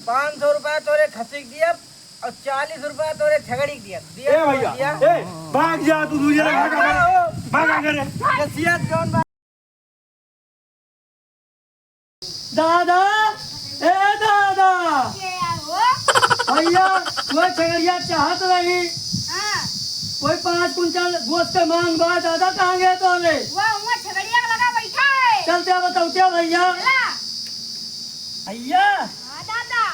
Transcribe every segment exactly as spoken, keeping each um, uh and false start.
पाँच सौ रुपया तोरे खसी के दियब और चालीस रुपया तोरे छगड़ी के दियब। दिया ए तो भैया, दिया। ए, भाग जा तू, दूर जा, भाग, भाग, भाग, भाग, भाग, भाग। नसीहत जौन बा। दादा, ए दादा। के आए हो? भैया, वो छगड़िया चाहत रही। हाँ। कोई पाँच कुंटल गोश्त के मांग बा, दादा, कहाँ गए तो रे? वो हुआ छगड़िया के लगा बैठा है। चलते बताओ क्या भैया? चला। भैया। हाँ दादा।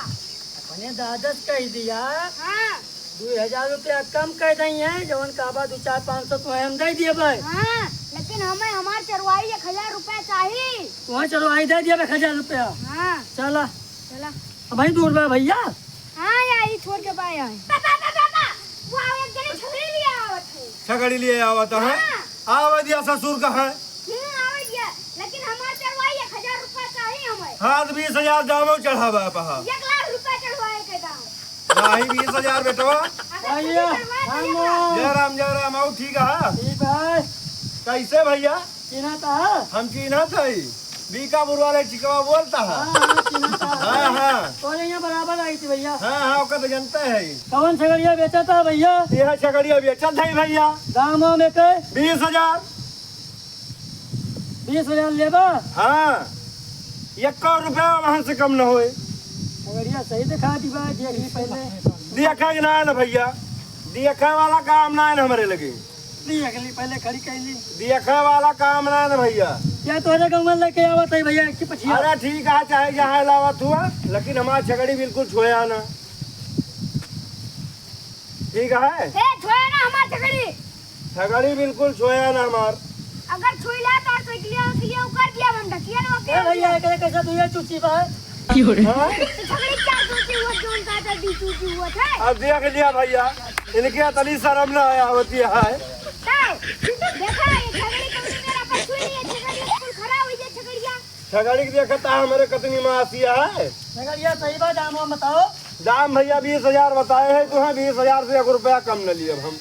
अपने दादा से कह दिया। हाँ। दू हजार रुपया कम कर दई है, जवन का बा दू चार पाँच सौ तुम्हें हम दे दिए भाई। हाँ, लेकिन हमें हमार चरवाही एक हजार रुपया चाही। तुम्हें चरवाही दे दिए एक हजार रुपया। हाँ। चला। चला। अब भाई दूर बा भैया। हाँ, या ई छोड़ के पाए आए। पापा, पापा, पापा, वो आओ, एक जने छगड़ी लिए आवत है। छगड़ी लिए आवत है? हाँ। आवे दिया ससुर का है। हम्म, आवे दिया, लेकिन हमार चरवाही एक हजार रुपया चाही हमें। हाँ, तो बीस हजार दामो चढ़ावा पहा। एक लाख रुपया चढ़वाए के दाम। नाही, बीस हजार बेटवा। अगर भैया, छुट्टी करवा हम तो एक लाख। जय राम, जय राम, आओ, ठीक है। ठीक है। कैसे भैया? चिन्हत है? हम चिन्हत है। बीकापुर वाले चिकवा बोलता है। हाँ, हाँ, चिन्हत है। हाँ, हाँ। तोरे यहाँ बराबर आई थी भैया। हाँ, हाँ, ओकर तो जनते है। कौन छगड़िया बेचत है भैया? यह छगड़िया बेचत है भैया। दाम वाम एके? बीस हजार। बीस हजार लेबा? हाँ, एको रुपया वहाँ से कम न होए। छगड़िया सही दिखा दी बा, देख ली पहले। देखे के ना है ना भैया, देखे वाला काम ना है ना हमरे लगे। देख ली पहले, खड़ी कर ली। देखे वाला काम ना है ना भैया। या तोरे गाँव में लेके आवत है भैया, कि पछिया? अरे ठीक है, चाहे जहाँ लावत हुआ, लेकिन हमार छगड़ी बिल्कुल छोया ना। ठीक है? ए, छोया ना हमार छगड़ी। छगड़ी बिल्कुल छोया ना हमार। अगर छुईला तो साइकिलिया, साइकिलिया उकर दिया हम ढकिया ना ए भैया, एकरे कैसे तू ये चूची बा? हाँ? तो छगड़ी क्या चूची हुआ, जोन का जल्दी चूची हुआ था? अब देख लिया भैया, इनके इतनी शर्म ना आया होती है। तो, देखा, ये छगड़ी कौन मेरा पर छुई, ये छगड़ी बिल्कुल खराब हुई, ये छगड़िया। छगड़ी के देखता है हमरे कतनी मासी है। छगड़िया सही बा, दाम वाम बताओ। दाम भैया बीस हजार बताए हैं, तो हाँ, बीस हजार से एक रुपया कम न लिए अब हम।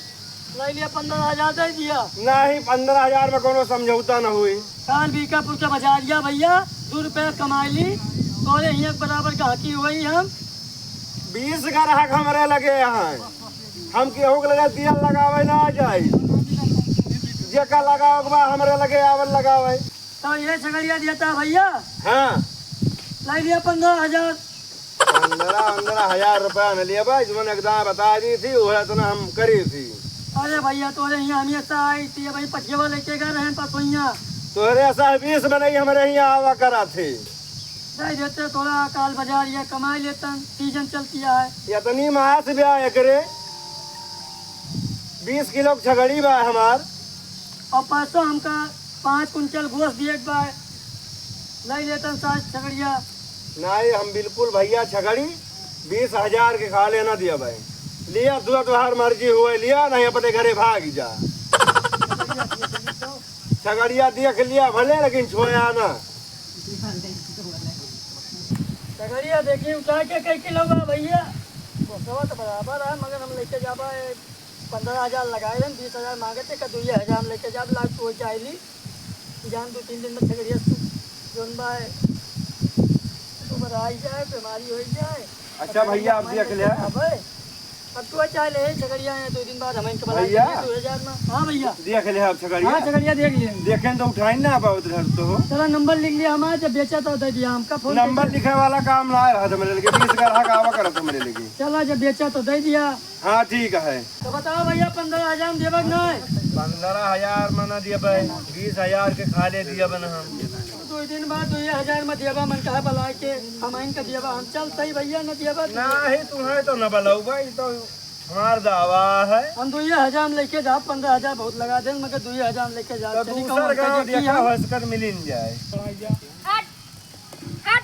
ले लिया, पन्द्रह हजार दे दिया। नहीं, पन्द्रह हजार में कोनो समझौता न हुई। काल बीकापुर के बाजारिया भैया, दो रुपया कमाई ली, तोरे हियाँ के बराबर गाहकी हुई हम। बीस ग्राहक हमरे लगे हैं, हम केहू के लगे दिया लगावे ना जाई, जेका लगावे के बा हमरे लगे आवल लगावे। तो ये छगड़िया दिया था भैया? हाँ। लाई लिया पन्द्रह हजार। पन्द्रह, पन्द्रह हजार रुपया न लिया भाई, तुमने एक दाम बता दी थी, वो इतना हम करी थी। अरे भैया, तोरे यहाँ हमेशा आई थी भाई, पठियावा लेके गए रहे पसोइया। तोरे ऐसा बीस बनाई हमरे यहाँ आवा करा थे। दे देते थोड़ा, काल बाजार ये कमाई लेतन, सीजन चलती है। इतनी मास ब्या एकरे, बीस किलो के छगड़ी बा हमार। और पैसा हमका पाँच कुंटल गोश्त दिए के बा, लई लेतन सास छगड़िया। नाहीं, हम बिल्कुल भैया छगड़ी बीस हजार के खाले ना दिया भाई। लिया, तू तोहार मर्जी हुए लिया, नहीं अपने घरे भाग जा। छगड़िया देख लिया भले, लेकिन छोया ना। छगड़िया देखी उठा के कई किलो बा भैया? वो सब तो बराबर है, मगर हम लेके जाबा, ए, पन्द्रह हजार लगाए रहन, बीस हजार मांगे थे, का दुइये हजार हम लेके जाब, लाग तो चाहे ली। जान दो तीन दिन में छगड़िया सु-, जोन बा है, तो बड़ा आई जाए, बीमारी हो जाए। अच्छा भैया, आप देख लिया। अब तू चाहे ले, छगड़िया है, दो दिन बाद हम इनके बना भैया। देंगे दो हजार में। हाँ भैया। देख ले आप छगड़िया। हाँ, छगड़िया देख लिए। देखें तो उठाई ना पावत घर तो। चला, नंबर लिख लिया हमारा, जब बेचा तो दे दिया हमका फोन नंबर पे। लिखे वाला काम ना है, हमरे लगे बीस ग्राहक आवा करत हमरे लगे। चला, जब बेचा तो दे दिया। हाँ, ठीक है। तो बताओ भैया, पन्द्रह हजार में देबा कि नहीं? पन्द्रह हजार में ना दिया भाई, बीस हजार के खाले दिया बना हम। दो दिन बाद दो हजार में देबा, मन कहा बला के हम इनका देबा, हम चलते ही भैया न देबा। नहीं, तुम्हें तो न बलाऊ भाई, तो हमार दावा है। हम दुइये हजार में लेके जाब, पन्द्रह हजार बहुत लगा देन, मगर दुइये हजार में लेके जाब। तो चली दूसर कौन गाँव देखा देखी हम? हो सकत मिलिन जाए। हट, हट,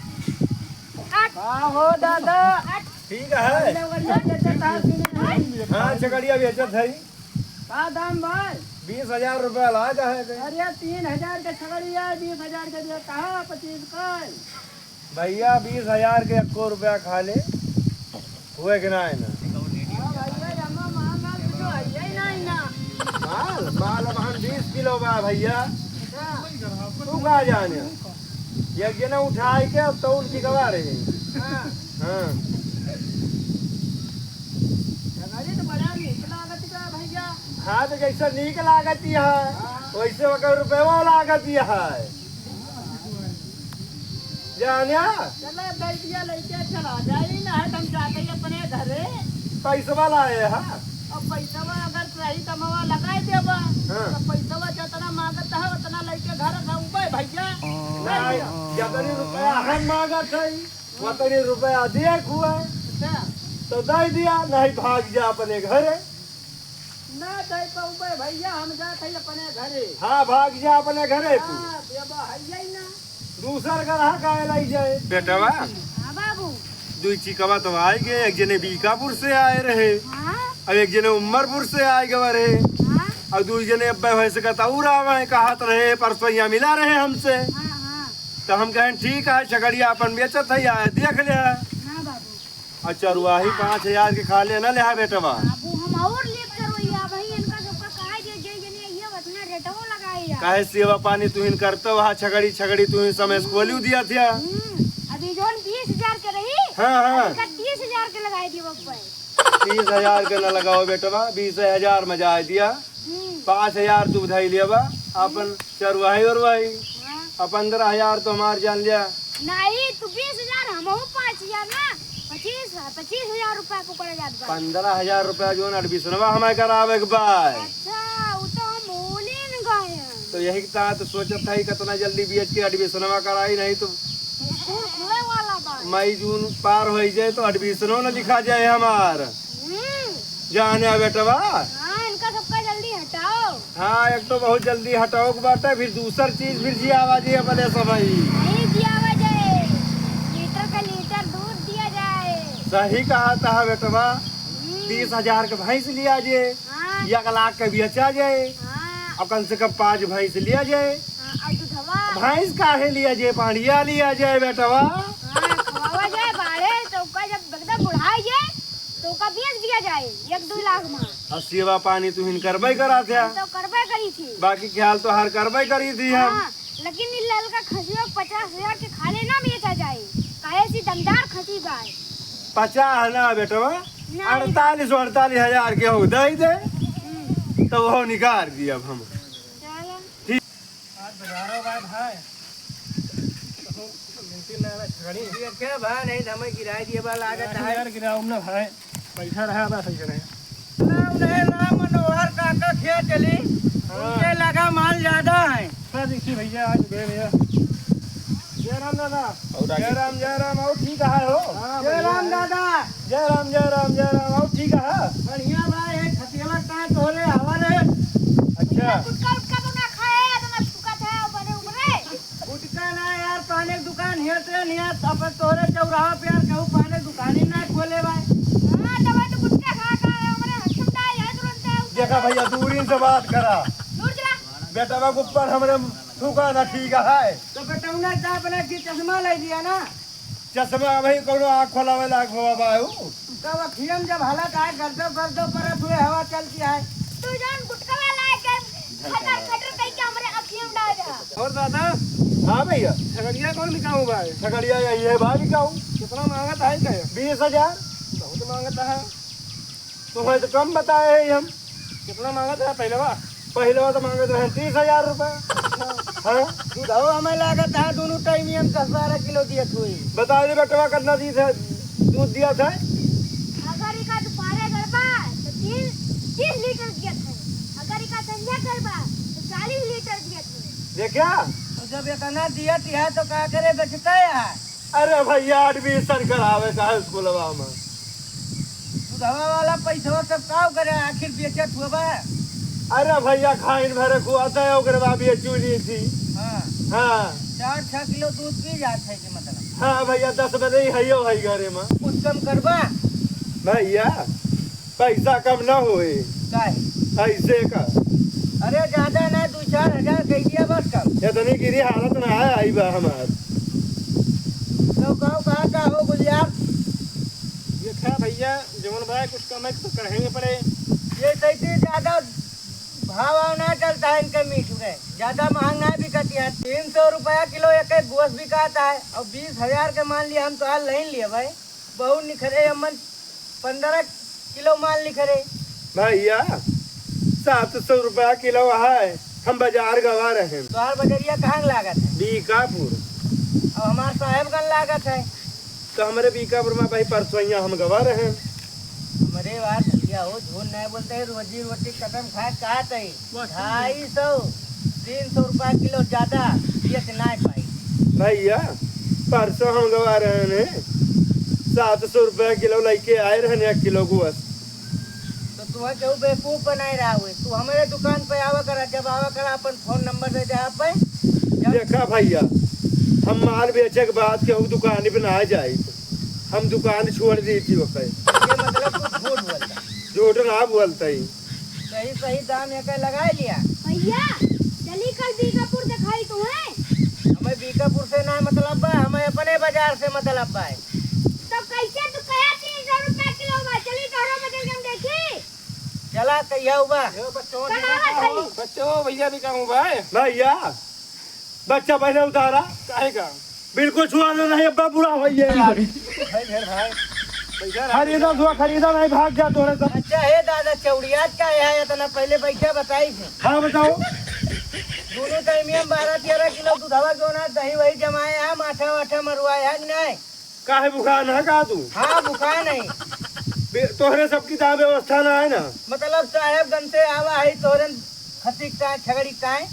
हट। का हो दादा? हट। ठीक है। अरे, बढ़िया बेचत है, सुने हैं। हाँ, छगड़िया बेचत है। का दाम भाई? बीस हजार रुपया लाग है। अरे, तीन हजार के छगड़िया, बीस हजार के दिया, कहा पच्चीस का? भैया, बीस हजार के एको रुपया खाले हुए कि ना, ना? हाँ भैया, जमा महंगा कुछ है ही नहीं ना। माल, माल अब हम बीस किलो बा भैया। अच्छा। तू का जाने? एक जने उठाए के अब तौल के गवा रहे। हाँ। हाँ। जैसे नीक लागत है, वैसे ओकर रुपया लागत है। जान्या? चला, दइ दिया, लइके चला जाई ना, हम जाते ही अपने घरे। पैसवा लाए हा? अब पैसवा अगर सही दमवा लगाइ देबा, हाँ। तो पैसवा जितना मांगत है, उतना लइके घर जाऊबे भइया। नहीं, जितनी रुपया हम मांगत है, उतनी रुपया दिए हुआ। अच्छा। तो दइ दिया, नहीं भाग जा अपने घरे। ना दइ पउबे भइया, हम जात हई अपने घरे। हाँ, भाग जा अपने घरे तू। हाँ, देबा हइये ना। दूसर ग्राहक आए लइ जाए। बेटवा, हाँ बाबू। दुइ चिकवा तो आइ गए, एक जने बीकापुर से आए रहे, हाँ। अब एक जने उमरपुर से आइ गवा रहे, हाँ। अब दुइ जने अब्बे भैंस का तौर आवे, कहत रहे, परसों यहाँ मिला रहे हमसे। हाँ, हाँ। तो हम कहें, ठीक है, छकड़िया अपन बेचत है, आए देख ले। हाँ बाबू। और चरवाही पाँच हजार के खाले न लेहा बेटवा। बाबू, हम और लेब चरवैया, भाई, इनका सबका कहा जे, जे जने ये उतना रेटवो लगाई यार। काहे सेवा पानी तुहिन करतो हा, छगड़ी, छगड़ी तुहिन समय से खोलियो दिया थिया। हम्म, अभी जौन बीस हजार के रही, हाँ, हाँ। इनका तीस हजार के लगाई दियो बब्बे। तीस हजार के न लगाओ बेटवा, बीस हजार में जाए दिया। हम्म। पाँच हजार तू धइ लेबा, अपन चरवाही उरवाही। हाँ। आ पन्द्रह हजार तो हमार जान लिया। नहीं, तू बीस हजार, हमहू पाँच हजार ना, पच्चीस, पच्चीस हजार रुपया को पड़ जात बा। पन्द्रह हजार रुपया जौन admissionवा हमारे करावे के बा। अच्छा, उ तो हम भूलिन गए हैं। तो यही के तहत सोचत है कितना जल्दी बेच के admissionवा कराई, नहीं तो स्कूल खुले वाला बा। मई जून पार होइ जाए तो admissionओ न लिखा जाए हमार। हम्म। जाने बेटवा। हाँ, इनका सबका जल्दी हटाओ। हाँ, एक तो बहुत जल्दी हटाओ के बाटे, फिर दूसर चीज फिर जियावा जी अपने सबही। नहीं जियावा जाए, लीटर का लीटर दूध दिया जाए। सही कहा था बेटवा, हम्म। तीस हजार के भैंस लिया जे, हाँ। एक लाख के बेचा जाए, हाँ। अब कम से कम पाँच भैंस लिया जाए। हाँ, और दूधवा। भैंस काहे लिया जे, पाड़िया लिया जाए बेटवा। हाँ, खवावा जाए बाड़े, तो ओका जब एकदम बुढ़ाई जाए, तो ओका बेच दिया जाए एक दो लाख में। और सेवा पानी तुहिन करबे करा थे। हम तो करबे करी थी। बाकी ख्याल तो हर करबे करी थी हम। हाँ, लेकिन ई ललका खसियो पचास हजार के खाले ना बेचा जाए, काहे से दमदार खसी बा। पचास ना बेटवा, ना, अड़तालीस, अड़तालीस हजार के हो दे दे, हम्म। तो वो निकाल दी अब हम। चलो। ठीक। आज बजारो बाय भाई। मिलती ना ना छड़ी। ये क्या भाई नहीं, हमें गिराई दिए बा लागत है। यार गिराओ ना भाई, बैठा रहा बस ऐसे रहे। ना, उन्हें राम मनोहर काका खेत चली, हाँ। उनके लगा माल ज्यादा है। सर, देखिए भैया, आज गए भैया। जय राम दादा। और आगे। जय राम, जय राम, और ठीक है हो? हाँ, जय राम दादा। जय राम, जय राम, जय राम, और ठीक है? बढ़िया बा, ये खतियावा का तोरे आवा रे। अच्छा। गुटखा उटखा तो ना खाए, तो ना थूका था, बने उमरे। गुटखा ना यार, पाने की दुकान हेत रे निया, अपन तोरे चौराहा पे यार, कहूँ पाने की दुकान ही ना खोले भाई। हाँ, तो भाई तो गुटखा खा खा है, हमारे हथुंडा यार तुरंत है। देखा भैया, दूरी से बात करा। दूर चला। बेटवा के ऊपर हमरे थूका ना ठीक है। तो बेटौना जा अपना की चश्मा ले लिया ना। चश्मा भाई कौनो आँख खोलावे लायक हुआ बा उ। तो अखियन जब हालत आए, गर्दो गर्दो परत हुए हवा चलती है। तू जान गुटका वाला है के खटर खटर कह के हमरे अखियन डाल दे। और दादा? हाँ भैया। छगड़िया कौन बिकाऊ बा? छगड़िया यही है भाई बिकाऊ। कितना मांगत है के? बीस हजार। बहुत मांगत है। तुम्हें तो कम बताए हैं हम। कितना मांगत रहा पहलवा? पहलवा तो मांगत रहे तीस हजार रुपया। हाँ। दूधवा हमें लागत है दोनों टाइम ही हम दस बारह किलो दिए थे। बता दे बेटवा कितना दी था, दूध दिया था? अगर इका दोपहरे गड़बा तो तीस, तीस लीटर दिया था। अगर इका संझा गड़बा तो चालीस लीटर दिया था। देखा? तो जब इतना दिया था तो का करे बेचता है? अरे भैया, admission करावे का है स्कूलवा में? दूधवा वाला पैसवा सब का करे, आखिर बेचत हुआ बा? अरे भैया, खाइन भरे खुआता है, ओकरे बाद ये चुनी थी। हाँ। हाँ। चार छह किलो दूध पी जात है के मतलब? हाँ भैया, दस बजे ही हइयो है घरे में। कुछ कम करबा? भैया, पैसा कम ना होए। काहे? ऐसे का? अरे ज्यादा ना, दो चार हजार कह दिया बस कम। इतनी गिरी हालत ना है, आई बा हमार। तो गाँव कहाँ का हो गुलियार? ये खा भैया, जवन बा कुछ कम है तो कढ़े में पड़े। ये सही ज्यादा भाव वाव ना चलता है इनके मीठ में, ज्यादा महंग ना बिकती है। तीन सौ रुपया किलो एक एक गोस बिकाता है और बीस हजार के मान लिया हम तो आज लाइन लिए भाई। बहुत निखरे अमन, पन्द्रह किलो माल निखरे। भैया, सात सौ रुपया किलो है, हम बाजार गवा रहे हैं। तोहार बजरिया कहाँ लागत है? बीकापुर। अब हमार साहेबगंज लागत है। तो हमरे बीकापुर में भाई परसोइया हम गवा रहे हैं। हमरे बात भैया हो, झूठ नहीं बोलते हैं, रोजी रोटी कसम खाए कहत है। ढाई सौ, तीन सौ रुपया किलो ज्यादा बेच नहीं पाई। भैया, परसों हम गवा रहे हैं, सात सौ रुपया किलो लेके आए रहे एक किलो गोस। तो तुहा केहू बेवकूफ बनाए रहा हुए। तू हमरे दुकान पे आवा करा, जब आवा करा अपन फोन नंबर दे दे आप पे। जब देखा भैया, हम माल बेचे के बाद केहू दुकान पे ना जाई, हम दुकान छोड़ दी थी ओके। ये मतलब तू झूठ बोलता। झूठ ना बोलता ही। सही सही दाम एके लगाए लिया। भैया, चली कल बीकापुर दिखाई तू है। हमें बीकापुर से ना मतलब बा, हमें अपने बाजार से मतलब बा। तो कैसे तू कहा तीन सौ रुपया किलो बा? चली तोहरो बजरिया हम देखी। चला कहिया हुआ। कहाँ है भाई? बच्चो, भैया भी कहूँ भाई। भैया, बच्चा पहले उतारा। काहे का? बिल्कुल छुआ दे नहीं, अब्बा बुरा हो ये। भाई, भाई, भाई। पैसा रख। खरीदा हुआ, खरीदा नहीं, भाग जा तोरे से। अच्छा, हे दादा, चौड़ियात का है इतना? पहले पैसा बताई थे। हाँ, बताओ। दोनों टाइम में बारह तेरह किलो दूधवा क्यों ना, दही वही जमाए है, माठा वाठा मरवाए है कि नहीं? काहे बुखान है का तू? हाँ, बुखान है। बे-, तोहरे सब किताब व्यवस्था ना है ना? मतलब साहेबगंज से आवा है तोहरे खसी का, छगड़ी का है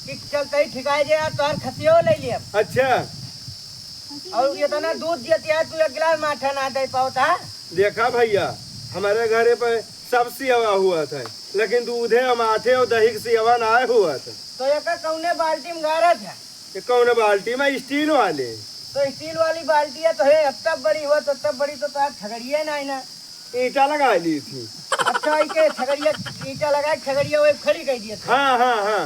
कि चलते ही ठिकाए जे यार तोहर खसियो ले लिया। अच्छा। और इतना दूध दिया यार तू एक गिलास माठा ना दे पावता। देखा भैया, हमारे घरे पे सब सियावा हुआ था, लेकिन दूधे और माठे और दही के सियावा ना हुआ था। तो एका कौने बाल्टी में गारा था? ये कौन बाल्टी में? स्टील वाले। तो स्टील वाली बाल्टी है तो हे, अब तब बड़ी हुआ तो तब बड़ी तो तार छगड़िए ना है ना। ईंटा लगा ली थी। अच्छा, ई के छगड़िया, ईंटा लगा के छगड़िया वो खड़ी कर दिए थे। हाँ, हाँ, हाँ।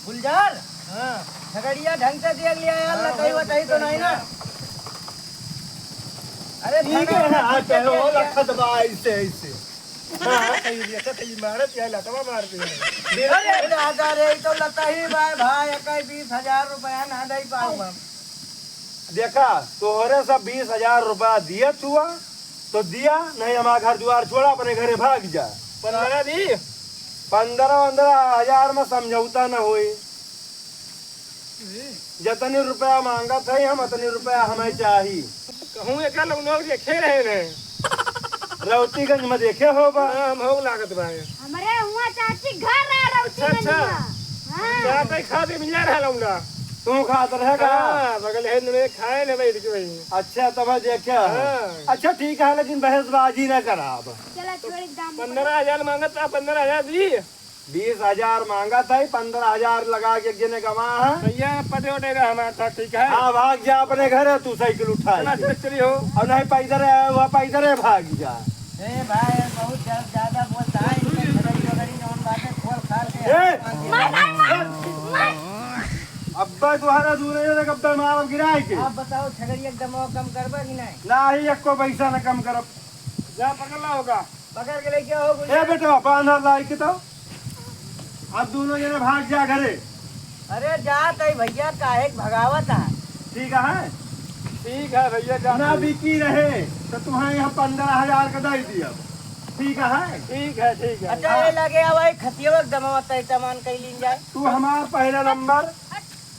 गुलजार, हाँ। छगड़िया ढंग से देख लिया यार, हाँ, लताई हाँ, वताई तो नहीं ना। अरे ठीक है ना, हाँ, चलो, लखत बा ऐसे, ऐसे। हाँ, सही है, अच्छा, सही मारत या लतवा मार दे। अरे दादा रे, ई तो लतही बा भाई, एका बीस हजार रुपया ना दे पाऊँ हम। देखा, तोहरे सब बीस हजार रुपया दिया तू, तो दिया, नहीं हमारा घर द्वार छोड़ा, अपने घरे भाग जा। पन्द्रह दी। पन्द्रह, पन्द्रह हजार में समझौता न होई। जतनी रुपया मांगत है हम, उतनी रुपया हमें चाही। कहूँ एका लौंडा देखे रहे ने। रौतीगंज में देखे हो बा? हाँ, हम हो लागत बा। हमरे हुआ चाची घर रहा रौतीगंज में। अच्छा, अच्छा। हाँ। चाय ताय खा के मिला रहा लौंडा। तू खात रहे का? हाँ, बगल है नरे खाए ने बैठ के वही। अच्छा, तब देखे हो। हाँ। अच्छा, ठीक है, लेकिन बहसबाजी ना कराब। चला, छोड़, एकदम पन्द्रह हजार मांगत था, पन्द्रह हजार दी। बीस हजार मांगत है, पन्द्रह हजार लगा के गिने गवा है। भैया, पटे वटे रहा हमारा था, ठीक है? हाँ, भाग जा अपने घरे, तू साइकिल उठा चला, के। चल, चली हो। और नहीं पैदल है, वह पैदल है, भाग जा। ए भाई, बहुत ज्या-, ज्यादा बोलता है, इनके झगड़ी वगड़ी जौन बातें खोल खाल के ए! मार, मार, मार, मार। अब्बे तुम्हारा दूर है, देख अब्बे मारब गिराए के। आप बताओ, छगड़ी एकदम और कम करबा कि नहीं? नाही, एको पैसा न कम करब। जा पकड़ ला होगा। पकड़ के लेके आओ, ए गुंडा। बेटवा, बांधा लाई के तो। अब दोनों जने भाग जा घरे। अरे जात है भैया, काहे के भगावत है? ठीक है। ठीक है भैया, जा ना तू। बिकी रहे तो तुम्हें यहाँ पन्द्रह हजार का दे दिया। ठीक है। ठीक है, ठीक है। अच्छा, ये लगे अब भाई खसियवा के दमवा तय तमान कई लीन जाए। तू हमार पहला नंबर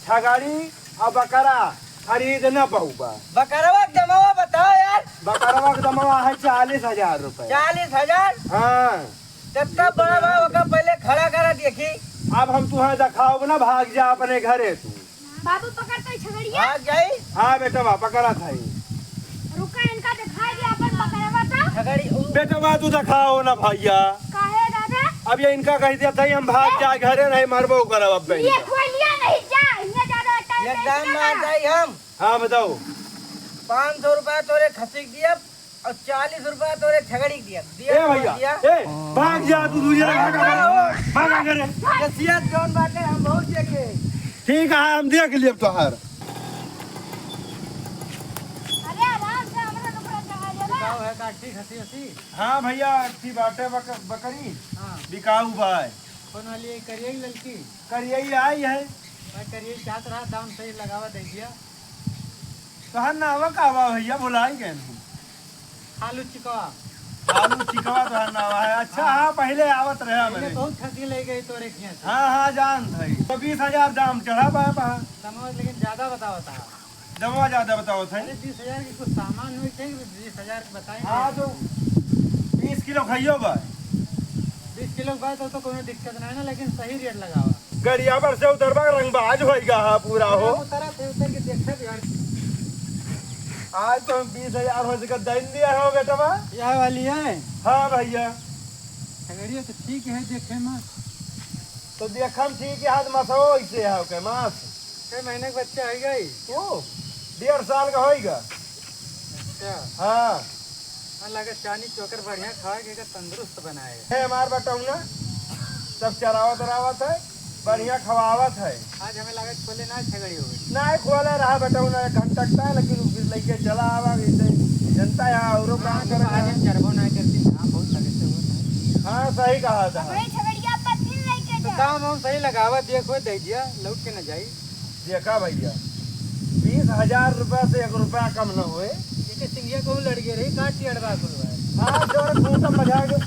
छगड़ी और बकरा खरीद न पउबा। बकरवा के दमवा बताओ यार। बकरवा के दमवा है चालीस हजार रुपया। चालीस हजार? हाँ। तब तब बड़ा भाई ओका पहले खड़ा करा देखी। अब हम तुहें देखाउब ना, भाग जा अपने घरे तू। बाबू पकड़ तो छगड़िया। भाग जाई। हाँ बेटवा, पकड़ा था ही। रुका, इनका दिखाई दे अपन बकरवा तो। छगड़ी उ- बेटवा तू देखाओ ना भैया। काहे दादा? अब ये इनका कह दिया था ही हम भाग ए! जाए घरे, नहीं मरबो करब अब ये इनका। कोई लिया नहीं जा, इन्हें ज्यादा टाइम एकदम नहीं मार देना। जाई हम। हाँ बताओ। पाँच सौ रुपया तोरे खसी के दिया और चालीस रुपया तोरे छगड़ी के दिया। दिया ए तो भैया, दिया। ए, भाग जा तू, दूसरे भाग, भाग, भाग, भाग करे। खसियत जौन बाटे हम बहुत देखे। ठीक है, हम देख लिए तोहार। अरे आराम से, हमरा लोग पूरा जगह ले ला। बिकाऊ है काठी खसी खसी? हाँ भैया, अच्छी बाटे बक-, बकरी। हाँ। बिकाऊ बा। कौन वाली है, करिया की ललकी? करिया ही आई है। मैं करिया ही चाहत रहा, दाम सही लगावा दे दिया। तोहार नावा का बा भैया, भुलाई गए हम। खालू चिकवा। आलू चिकवा तोहार नावा है। अच्छा, हाँ। हाँ, पहिले आवत रहे पहिले मैंने। बहुत खसी ले गई तोरे खेत। हाँ, हाँ, जानत है। तो बीस हजार दाम चढ़ा पाए पहा। दामवा लेकिन ज्यादा बतावत है। दामवा ज्यादा बतावत है। अरे, बीस हजार के कुछ सामान होई थे, बीस हजार के बताई हाँ, ना। तो बीस किलो खाइयो बा। बीस किलो के बाद तो, तो कोनो दिक्कत नहीं ना, लेकिन सही रेट लगावा। गड़िया पर से उतरबा, रंगबाज होइगा, हाँ, पूरा हो। उतरा थे, उतर के देखा भी यार। आज तो हम बीस हजार हो सके, दैन दिया हो बेटवा। यह वाली है? हाँ भैया। छगड़िया तो ठीक है देखे में। तो देखम ठीक है, हाथ मसो ऐसे है, ओके, मास। छह महीने के बच्चा है गई। ओ, डेढ़ साल का होइगा। अच्छा। हाँ। हाँ, लगे चानी चोकर बढ़िया खाए के, के तंदुरुस्त बनाए। है हमार बटौना, सब चरावत उरावत है, बढ़िया खवावत है। आज हमें लगे खोले ना छगड़ी हो गई। ना खोले रहा बटौना, एक घंटा का, लेकिन उ फिर लेके चला आवा, जैसे जनता यहाँ औरो हाँ, काम तो करे आज ना। हम चरबो ना करती, घाम बहुत लगे से होता है। हाँ, सही कहा था। वही छगड़िया पर फिर लेके तो जा। दाम हम सही लगावा, देखो दे दिया, लौट के न जाई। देखा भैया, बीस हजार रुपया से एक रुपया कम न होए। जैसे सिंगिया कहूँ लड़ गए रही, काट टियड़वा कुल भाई। हाँ, जोर खूंटा मजा के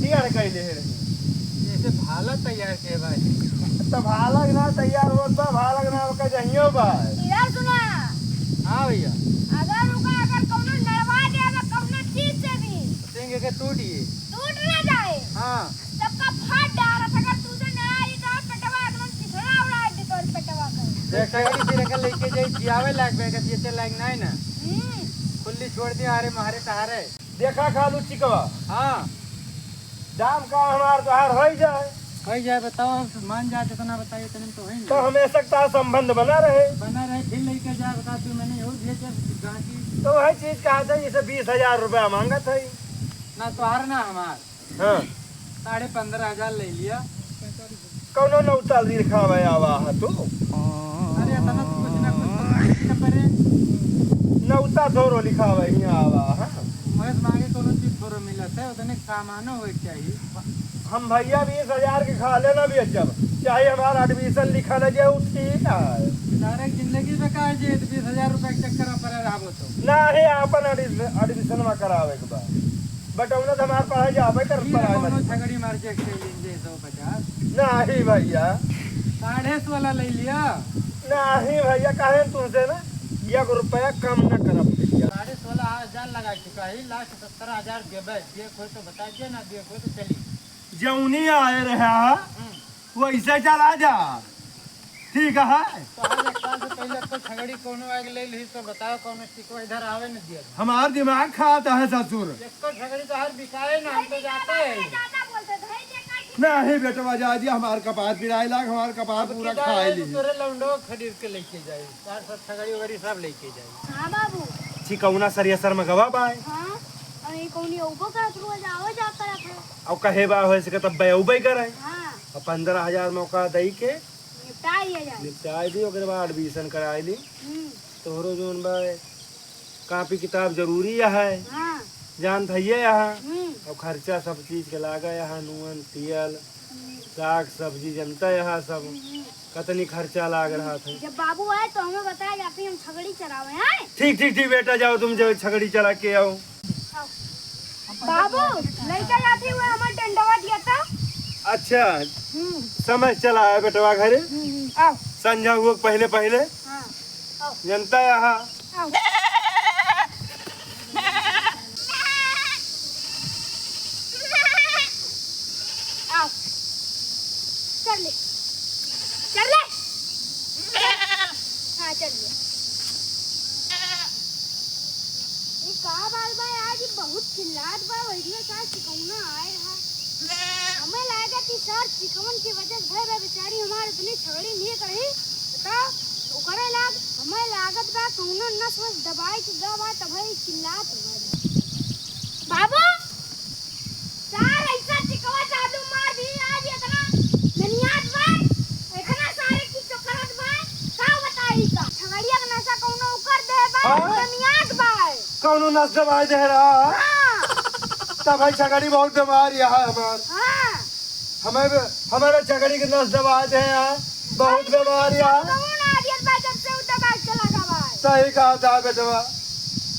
टियड़ कैले है रही। जैसे भाला तैयार के भाई। तो भालक ना तैयार होत बा, भालक ना ओकर जहियो बा। इधर सुना। हाँ भैया। अगर ओका, अगर कौनो लड़वा दे, अगर कौनो चीज से भी। सिंह के टूट गई। टूट ना जाए। हाँ। सबका फाड़ डारत, अगर तू से ना आई तो पेटवा एकदम चिथड़ा उड़ा दे तोर पेटवा का। देख, छगड़ी फिर एकर लेके जाई, जियावे लायक बा, एकर जियते लायक नाई ना। हम्म। खुली छोड़ दिया, अरे मारे तहारे। देखा खालू चिकवा। हाँ। दाम का हमार तोहार होई जाए। होई जाए, बताओ, अब मान जाए, जितना बताइए, इतने में तो होई तो ना। हमेशा का संबंध बना रहे। बना रहे, फिर लेके जाए, बता तू, मैंने और भेजे गांठी। तो वही चीज कहा था, जैसे बीस हजार रुपया मांगत है। ना तोहार ना हमार। हाँ। साढ़े पन्द्रह हजार ले लिया। कौनो नौता लिखावे आवा है तू? अरे, इतना तो कुछ ना कुछ तो मांगे के पड़े। नौता थोड़ो लिखावे हियाँ आवा है। महेश मांगे कौनो चीज थोड़ो मिलत है, उतने सामानो होए के चाहिए। हम भैया बीस हजार के खा लेना भी जब, चाहे हमारा admission लिखा न जाए, वो ठीक है। सारे जिंदगी बेकार जे, बीस हजार रुपया के चक्कर में पड़े रहबो तो। ना है, आपन admission, admission में करावे के बा। बटौना तो हमार पढ़ाई जाबे कर, ई पढ़ाई कौनो में। छगड़ी मार के खेल लेंगे सौ पचास। नाही भैया। साढ़े सोलह ले लिया। नाही भैया, काहे तुमसे ना एक रुपया कम न करब भैया। साढ़े सोलह हजार लगा चुका है, last सत्रह हजार देबे, देख हो तो बता दे, ना देख हो तो चली। जौनी आए रहा, हम्म। वैसे चला जा। ठीक है। तो आज एक साल से पहले तो छगड़ी कोनो आग ले ली, तो बताओ, कोनो चिकवा इधर आवे न दिया। हमार दिमाग खाता है ससुर। एक तो छगड़ी तो हर बिकाए ना, हम तो जाते हैं। नहीं बेटवा, जा दिया, हमार कपार पिराए लाग, हमार कपार अब पूरा किधर खाए है, ली। तो तोरे लौंडो खरीद के लेके जाई, चार सौ छगड़ी वगड़ी सब लेके जाई। हाँ बाबू। चिकौना सरिया सर में गवा बाय। हाँ, और ये कौनी ऊपर करत रोज आवे जा करत है। और कहे बा होए सके तब बे उबे करे। हाँ। और पन्द्रह हजार मौका दई के निपटाई है यार। निपटाई दी, ओकरे बाद admission कराई ली। हम्म। तोहरो जौन बा, कापी किताब जरूरी है। हाँ। जानत हइये यहाँ। हम्म। और खर्चा सब चीज के लागे यहाँ, नून, तेल, हम्म। साग, सब्जी, जनता यहाँ सब। हम्म। कतनी खर्चा लाग रहा था। जब बाबू आए तो हमें बताया जाती, हम छगड़ी चरावे आए। ठीक, ठीक, ठीक बेटा, जाओ तुम जो छगड़ी चरा के आओ। बाबू, लइका जाती हुआ हमार डंडवा दिया था। अच्छा, हम्म। समय चला है बेटवा घरे। हम्म, हम्म, आओ। संझा हुआ पहले पहले। हाँ, आओ। जनता यहाँ। आओ। आओ। चल ले। चल ले। हाँ, चल ले। ई का बाल बा आज, ई बहुत चिल्लात बा, वही में साथ चिकौना आए रहा। हमें लागत ई सार चिकवन के वजह से भय बा, बेचारी हमार इतनी छगड़ी नीक रही, बताओ, ओकरे लाग, हमें लागत बा कौनो नस वस दबाई के गा बा, तब ई चिल्लात बा। बाबू, सार ऐसा चिकवा जादू मार दी आज, इतना ननियात बा, इतना सारे की चोकरत बा, का बताई का? छगड़िया के नशा कौनो उकर दे बा, हाँ? ननियात बा। कौनो नस दबाई दे रहा है? हाँ। तब भाई छगड़ी बहुत बीमार यहाँ है हमार। हाँ। हमें भी, हमारे छगड़ी के नस दबाई दे यहाँ, बहुत बीमार यहाँ। कौन आ गया बा जब से उ दबाई के लगा बा? सही कहा था बेटवा।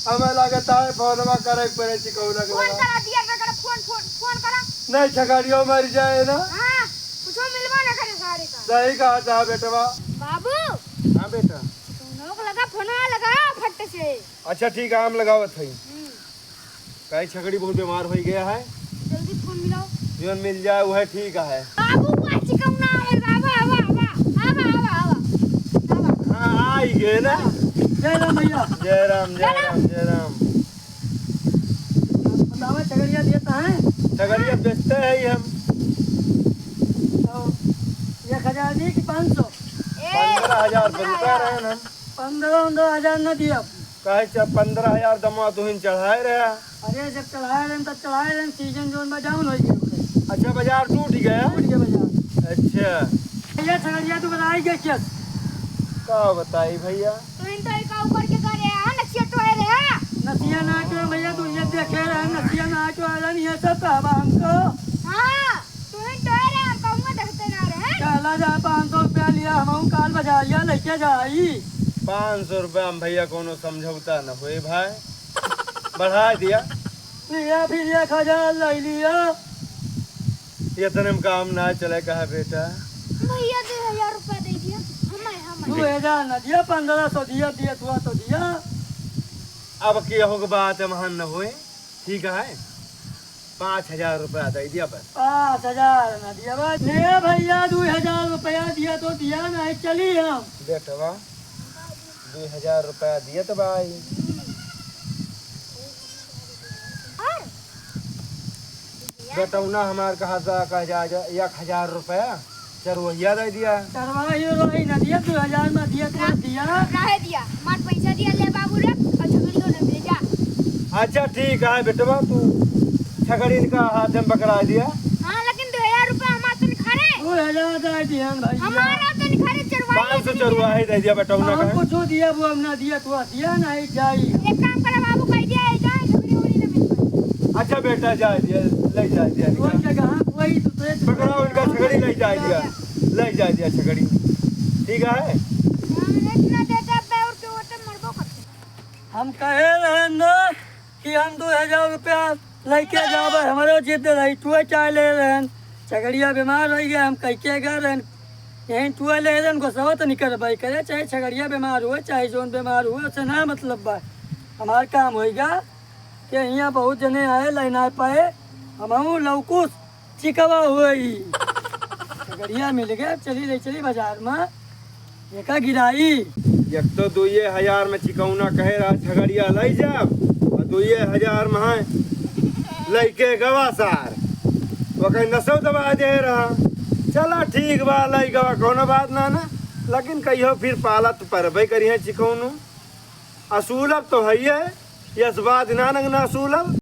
हमें लागत है फोनवा करे के पड़े चिकौना के फोन लगा। करा दिया ना, करा फोन, फोन, फोन करा। नहीं, छगड़ियो मर जाए ना। हाँ, कुछो मिलवा ना करे सारे का। सही कहा था बेटवा। बाबू। हाँ बेटा। दोनों को लगा, फोनवा लगा फट से। अच्छा ठीक है, हम लगावत हई। हम्म। काहे छगड़ी बहुत बीमार होइ गया है। जल्दी फोन मिलाओ। जौन मिल जाए वह ठीक है। बाबू, वो चिकौना है, आवा, आवा, आवा। हाँ, आई गए ना। जय राम भैया। जय राम, जय राम, जय राम। बतावा, छगड़िया देता है? छगड़िया बेचते हैं ही हम। तो एक हजार दी कि पाँच सौ? पंद्रह हजार रुपये रुका रहे हैं हम। पंद्रह, पंद्रह हजार न दिया। काहे चा-, पंद्रह हजार दमवा तुहिन चढ़ाए रहा। अरे, जब चढ़ाए रहन, तब चढ़ाए रहन, सीजन जौन बा, down होइ गया। अच्छा, बाजार टूट गया? टूट गया बाजार। अच्छा। भैया, छगड़िया तू बताई के क्या? का बताई भैया? तुहिन तो एक ऊपर के करे, हाँ, नसिया टोए रहे, हाँ? नसिया ना टोए भैया, तू ये देखे रहे, नसिया ना टोए रहे, ये सब कहबा हमको। हाँ। तुहिन टोए रहे, हम कहूँगा देखते ना रहे। चला जा, पाँच सौ रुपया लिया, हम काल बजारिया लेके जाई। पाँच सौ रुपया में भैया कोनो समझौता न होए भाई, बढ़ाए दिया। लिया फिर एक हजार ले लिया। इतने में काम ना चले कहा बेटा। भैया दो हजार रुपया दे दिया, हमारे, हमारे। दो हजार ना दिया, पंद्रह सौ दिया, दिया, दुआ तो दिया। अब केहू के बात महान न होए, ठीक है? पाँच हजार रुपया दे दिया बस। पाँच हजार ना दिया बस। ले भैया, दो हजार रुपया दिया तो दिया, नहीं चली हम। बेटवा, दो हजार रुपया दिया तो भाई। और? बेटौना हमार कहा था, कह जा, जा, एक हजार रुपया। चरवहिया दे दिया। चरवाही उरवाही ना दिया, दो हजार में दिया, तो दिया। काहे दिया? हमार पैसा दिया ले बाबू रे, और छगड़ियो ना भेजा। अच्छा ठीक है बेटवा, तू छगड़ी इनका हाथ में पकड़ा दिया। हाँ, लेकिन दो हजार रुपया हमार तनखा रे। दो हजार दे दिया भाई। हमारा तनखा रे चरवाही। पाँच सौ चरवाही दे दिया बेटौना हम का। कुछ दिया वो हम ना दिया, तू दिया नहीं जाई। एक काम करा बाबू, कह दिया, ए, जाए, छगड़ी उड़ी ना भेज पाए। अच्छा बेटा, जाए दिया, ले जाए दिया। वही जगह, वही तो, तो पकड़ाओ इनका, छगड़ी ले जाए दिया, ले जाए दिया छगड़ी। ठीक है? हाँ, इतना देता बे और तो वो तो मरबो करते। हम कहे रहन ना कि हम दो हजार रुपया लेके जाबे, हमरो जिद रही, टुए चाहे ले रहन। छगड़िया बीमार होइ गया, हम कह के गए रहन, यहीं टुए ले रहन, गोसवा तो नहीं करबे करे, चाहे छगड़िया बीमार हुए, चाहे जौन बीमार हुए, उससे ना मतलब बा। हमार काम होइगा। के हियाँ बहुत जने आए, लाई ना पाए, हमहूँ लौकुस चिकवा होई। छगड़िया मिल गए, चली ले चली बाजार में, एका गिराई। एक तो दुइये हजार में चिकौना कहे रहा छगड़िया लई जाब, और दुइये हजार में है लइके गवा सार, ओकर नसो दबा दे रहा। चला ठीक बा, लई गवा, कौनो बात ना ना, लेकिन कहियो फिर पालत परबे करिहे चिकौनो। असूलब तो हइये, यस बात ना नंग ना असूलब।